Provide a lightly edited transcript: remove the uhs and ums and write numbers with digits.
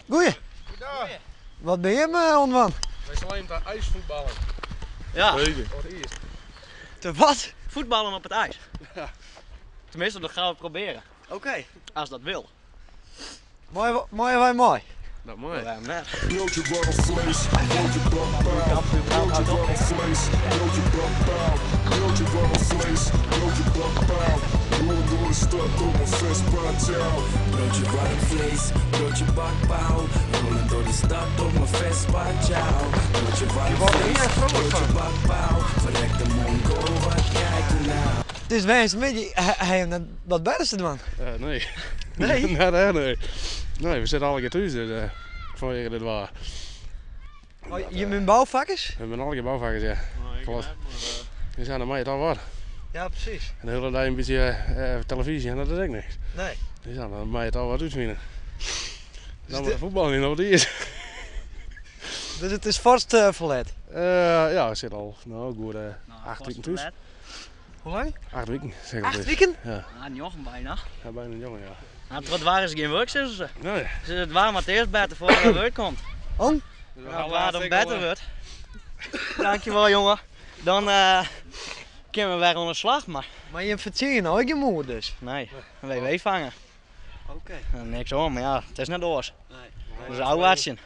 Goeie. Goeiedag. Wat binne jim oan it dwaan? Wy sille even ta ijsvoetballen. Ja. Zeker. Voor het eerst. Te wat? Voetballen op het ijs. Ja. Tenminste, dat gaan we proberen. Oké. Als dat wil. Meie wy mei? Dat mei. Wêrom net? Broodje warm vlees, broodje bakpao. Broodje warm vlees, broodje bakpao. Broodje warm vlees, broodje bakpao. Rollen door de stad op mijn Vespa ciao. Broodje warm vlees, broodje bakpao. Rollen door de stad op mijn Vespa, ciao. Broodje warm vlees, broodje bakpao. Verrek de mongo, wat kijk je nou? It is woansdeitemiddei, ha jim net wat betters te dwaan? Nee. Nee? Net echt, nee. Nee, we sitte allegear thús dus fanwege dit waar. Oh, jim binne boufakkers? We binne allegear boufakkers, ja. Klopt. Dus ja, dan moatte je toch wat. Ja, presys. En de hiele dei in bytsje telefyzje en dat is ek niks. Nee. Dus ja, dan moatte je toch wat útfine. Dan moat de fuotbaljen op it iis. Dus it is farsk ferlet? Ja, we sitte al no goed 8 wiken thús. Hoe lang? 8 wiken, zeg ik 8 dus. wiken? Ja. Ah, njoggen bijna. Ja, bijna njoggen, ja. Nou, troch it waar is gjin wurk, sizze se. Nee. Ze het waar moat earst better foardat der wurk komt. Oh? Nou, it waar dan better wurdt. Dankjewel, jongen. Dan kinne we wer oan de slach, mar... Mar jim fertsjinje no ek gjin moer dus? Nee, in WW fange. Oké. Niks oan, mar ja, it is net oars. Nee. Dus ôfwachtsjen.